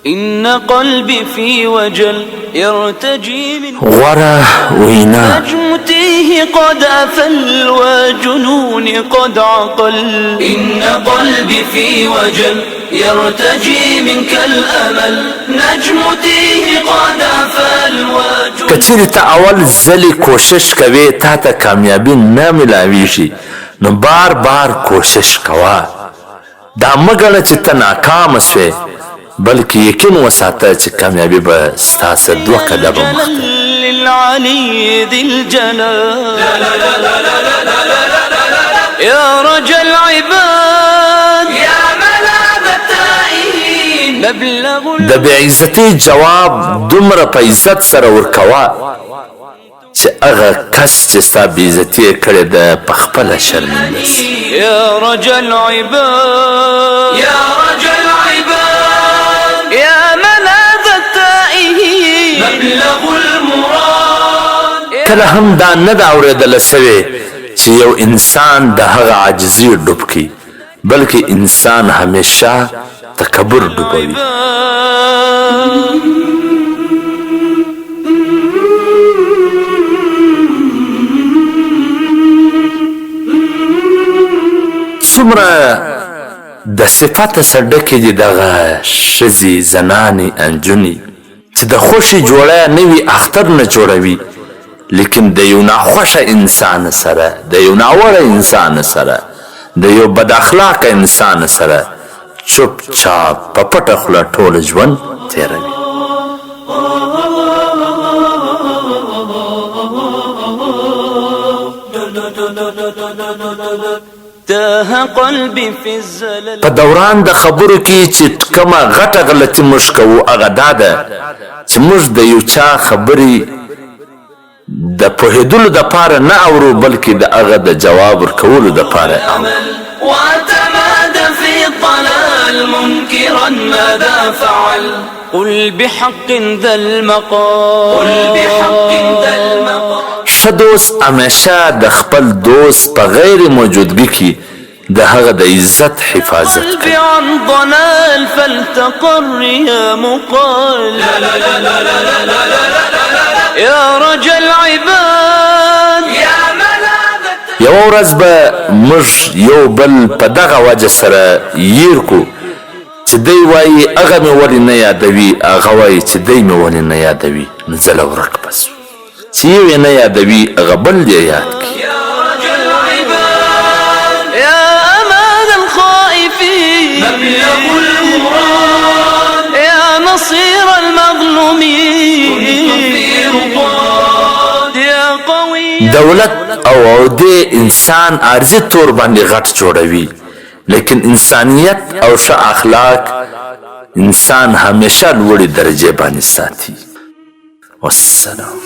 إن قلبي في وجل يرتجي من غوره وینا. نجمتيه قد أفل وجنوني قد عقل. إن قلبي في وجل يرتجي منك الأمل نجمتيه قد أفل وجنوني که چېرې ته اول ځلې کوشش کوې تا ته کامیابي نه ملاویږي، نو بار بار کوشش کوه. دا مه ګڼه چې ته ناکامه شوې، بلکې یقین وساته چې کامیابي به ستا څه دوه قدمه مخته. للعلي ذي الجلال يا رجا العباد يا ملاذ التائهين مبلغ د بې عزتۍ جواب دومره په عزت سره ورکوه چې هغه کس چې ستا بې عزتي یې کړې ده په خپله شرمنده شي. يا رجا العباد يا رجا العباد يا ملاذ التائهين مبلغ المراد کله هم دا نه ده اورېدله شوې چې یو انسان د هغه عاجزي ډوب کړي، بلکې انسان همیشه تکبر ډوبوي. څومره د صفته څخه ډکې دي دغه ښځې، زنانې، انجونې چې د خوښې جوړه نه وي اختر نه جوړوي، لیکن د یو ناخوښه انسان سره، د یو ناوړه انسان سره، د یو بد اخلاقه انسان سره چوپ چاپ په پټه خوله ټول ژوند تېروي. تاه قلبي في الزلل. په دوران د خبرو کې چې کومه غټه غلطي موږ کوو هغه دا ده چې موږ د یو چا خبرې د پوهېدلو دپاره نه اورو، بلکې د هغه د جواب ورکولو دپاره یې اورو. وتمادى في الضلال منكرا ماذا فعل قل بحق ذا المقال قل بحق ذا المقال. ښه دوست همیشه د خپل دوست په غیر موجودګي کې د هغه د عزت حفاظت قلبي کوي. عن ضلال فلتقر يا مقال يا رجا العباد يا ملاذ یوه ورځ به موږ یو بل په دغه وجه سره ییر کو چې دی وایي هغه مې ولې نه یادوي، هغه وایي چې دی مې ولې نه یادوي، نو ځله ورک به شو چې یو یې نه یادوي هغه بل یې یاد کړي. يا رجا العباد يا أمان الخائفين مبلغ المراد يا نصير المظلومين في رقاد يا قوي. دولت او عهدې انسان عارضي تور باندې غټ جوړوي، لیکن انسانیت او ښه اخلاق انسان همیشه لوړې درجې باندې ساتي. والسلام.